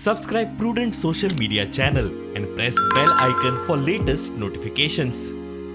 Subscribe Prudent social media channel and press bell icon for latest notifications.